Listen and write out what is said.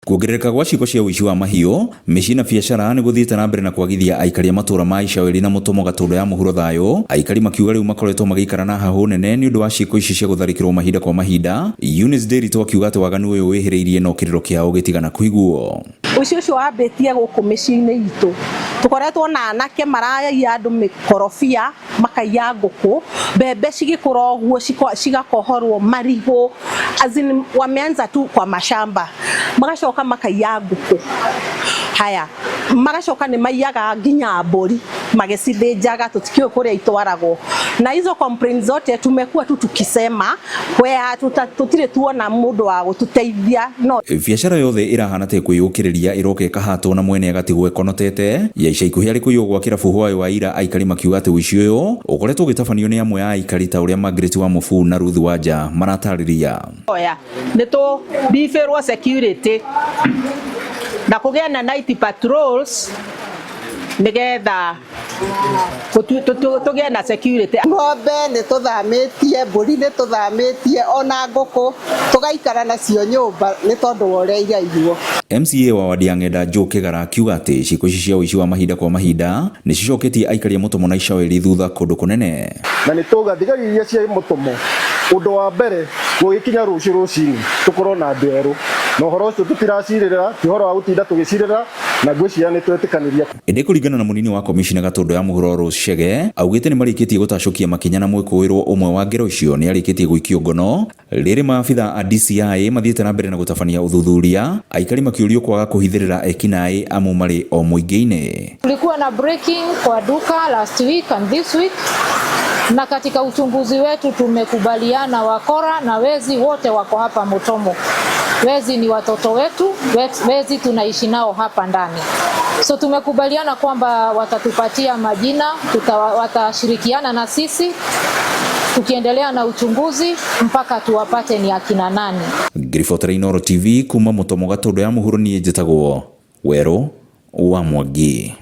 Kuongerereka gwa ciĩko cia ũici wa mahiũ, mĩciĩ na biacara nĩ gũthiĩte na mbere na kwagithia aikari a matũũra ma Icaweri na Mũtomo Gatũndũ ya mũhuro thayũ. Aikari makiuga rĩu makoretwo magĩikara na hahũ nene nĩ ũndũ wa ciĩko ici cia gũtharĩkĩrwo mahinda kwa mahinda. Eunice Nderitu akiuga atĩ waganu ũyũ wĩhĩrĩirie no kĩrĩro kĩao gĩtigana kũiguo. Ũici ũcio wambĩtie gũkũ mĩciĩ-inĩ itũ. Tũkoretwo na anake maraiya andũ mĩkorobia, makaiya ngũkũ, mbembe cigĩkũra ũguo cigakohorwo, marigũ, as in wameanza tu kwa mashamba, magacoka makaiya ngũkũ. Haya, magacoka nĩ maiyaga nginya mbũri magĩcithĩnjaga, tũtikĩũĩ kũrĩa itwaragwo. Na hizo complaints zote tumekuwa tu tukisema wea tũtirĩ tuona mũndũ wa gũtũteithia no. Biacara yothe ĩrahana ta ĩkwĩyũkĩrĩria ĩroka ĩkahatwo na mwene agatigwo ekonotete. Ya ica ikuhĩ arĩ kũiywo gwa kĩrabu hwaĩ wa ira aikari makiuga atĩ ũici ũyũ ũkoretwo ũgĩtabanio nĩ amwe a aikari ta ũrĩa Margaret Wamũbuu na Ruth Wanja maratarĩria. Oya nĩ tũ beefĩrwo security na kũgĩe na night patrols nĩgetha tũgĩe na security. Ng'ombe nĩ tũthamĩtie, mbũri nĩ tũthamĩtie ona ngũkũ tũgaikara nacio nyũmba nĩ tondũ wa ũrĩa iraiywo. MCA wa wadi ya Ng'enda Joe Kĩgara akiuga atĩ ciĩko ici cia ũici wa mahinda kwa mahinda nĩ cicoketie aikari a Mũtomo na Icaweri thutha kũndũ kũnene. Na nĩ tũga thigari iria cia Mũtomo ũndũ wa mbere gũgĩkinya rũciũ rũcinĩ tũkorwo na andũ erũ, na ũhoro ũcio tũtiracirĩrĩra, ti ũhoro wa gũtinda tũgĩcirĩra, na ngwĩciria nĩ twetĩkanĩria. Ĩndĩ kũringana na mũnini wa komicina Gatũndũ ya mũhuro Rose Chege, augĩte nĩ marĩkĩtie gũtacũkia makinya na mwĩkũĩrwo ũmwe wa ngero icio nĩ arĩkĩtie gũikio ngono. Rĩrĩ maabitha a DCI mathiĩte na mbere na gũtabania ũthuthuria, aikari makĩũrio kwaga kũhithĩrĩra ekinaĩ amu marĩ o mũingĩ-inĩ. Kulikuwa na breaking kwa duka last week and this week, na katika uchunguzi wetu tumekubaliana wakora na wezi wote wako hapa Mutomo. Wezi ni watoto wetu, wezi tunaishi nao hapa ndani. So tumekubaliana kwamba watatupatia majina, watashirikiana na sisi tukiendelea na uchunguzi mpaka tuwapate ni akina nani. Ngĩribotera Inooro TV kuma Mutomo Gatũndũ ya mũhuro niĩ njĩtagwo Werũ wa Mwangi.